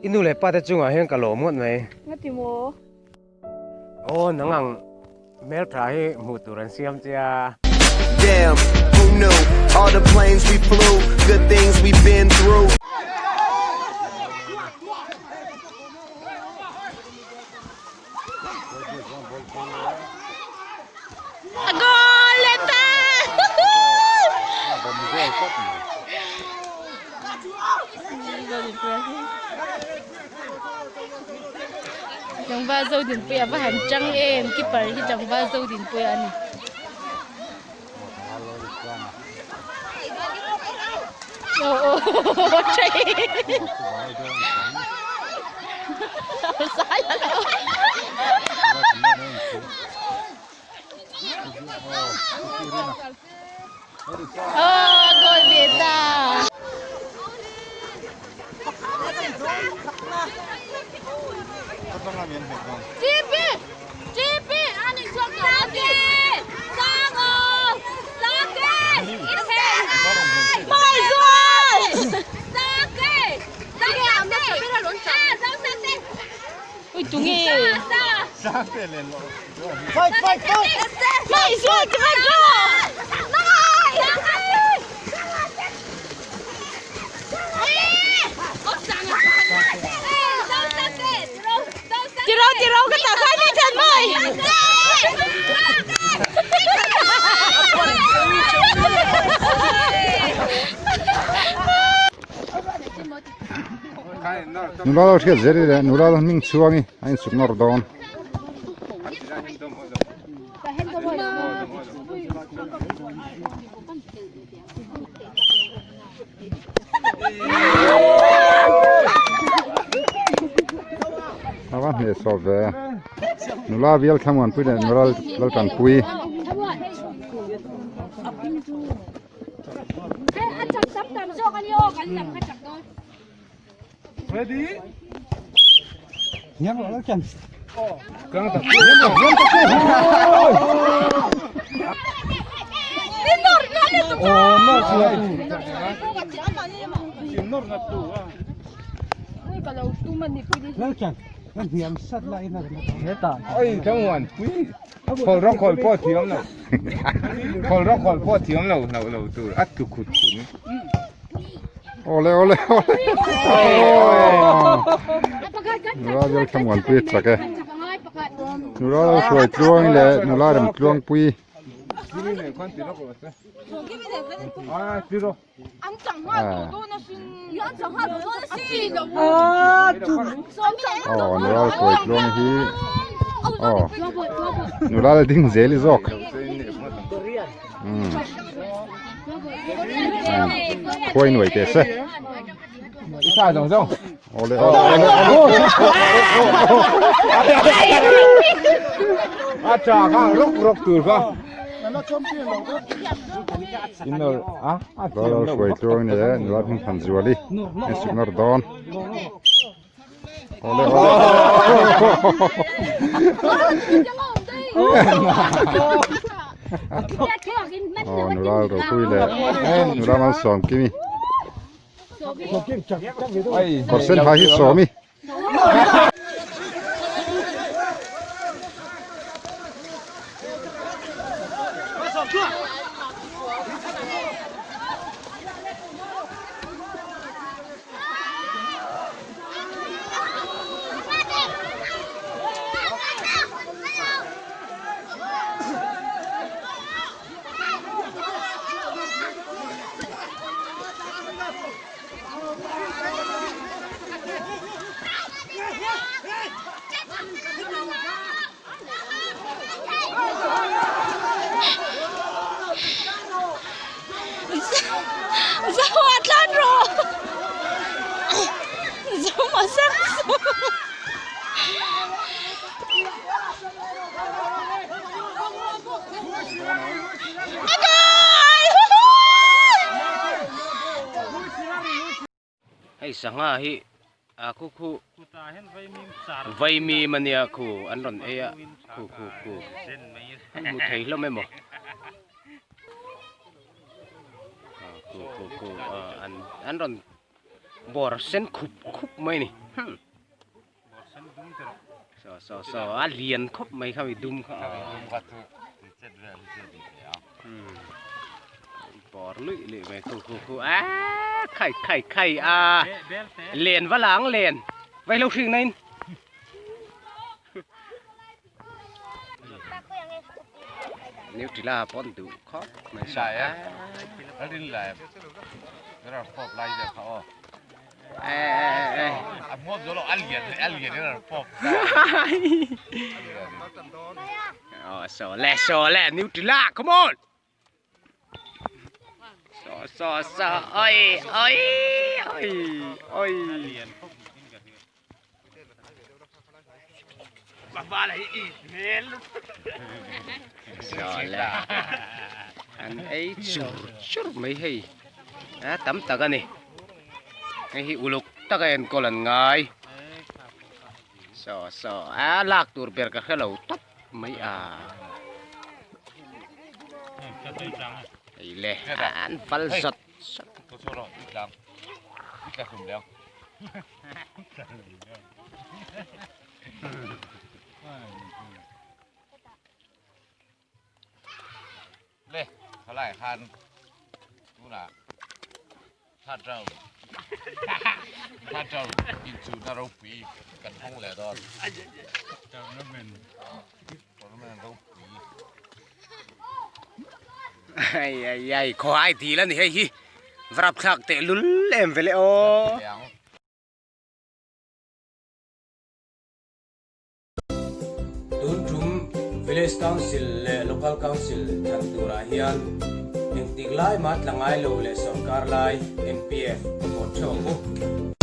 I nu leh pa te chungah hian ka lawm ngawt mai. Nga ti maw? Aw nang ang hmeltha hi hmuh tur an siam che a. Damn, who knew? All the planes we flew, good things we've been through. A goal leh ta! Tlangval Zodinpuia va han chang em keeper hi Tlangval Zodinpuia a ni. Oh, goal ve ta. GP! GP! Ani chuak Sake! Sango! Sake! Mai zual! Sake! Sake! Sake! Ui tunge! Sake len lo. Fight fight fight! Mai zual ti mai draw! Tiro tiro ka ta khai mi than mai. Nula lo hriat zel i leh nula lo hming chhuang i a insuk nawr dawn. A va hneh sawp ve nula bial thlamuan pui leh nula lal tanpui. Khawl rawk khawl pawh thiam lo khawl rawk khawl pawh thiam lo hlauh lo tur a tlu khut khut Awle awle awle Nula bial thlamuan pui a chak e Nula lo hruai tluang leh nula rem tluang pui Aw nula hruai tluang hi aw nula la ding zel i zawk khuai nuai teh se awle awle awle A tha kha rawk rawk tur kha. Lal hruai tluang ni e nula hming than zuali in suk nawr dawn awle awle aw nula ropui leh nula malsawm kimi kawr sen ha hi sawmi. Zoa tlan rawh Zoa sak Hei sangha hi a khu khu vaimim ania khu an rawn ei a khu khu khu an hmu thei hlawm emaw khu khu khu an an rawn. Bawr sen khup khup mai a ni. Saw saw saw a lian khawp mai kha mi dum kha bawr luih luih mai khu khu khu aaa khai khai khai a len va lang len vai lo hring na in Nutella pawn duh khawp mai sa a So le so le Nutella come on so so so oi oi oi oi an ei chur chur mai hei a tam tak a ni hei hi uluk taka enkawl an ngai saw saw a lak tur ber ka hrelo tawp mai a hei le an fal zawt zawt. Le khalai khan tuna thatrau thatrau inchu na ropui kan hong leh dawn tournament tournament ropui ai ai ai khawhai dil ani hei hi varap thlak teh lul em vele aw. Tun tum Village Council leh Local Council thlan turah hian engtik lai mah tla ngai lo leh sorkar lai MPF a vote theuh ang u.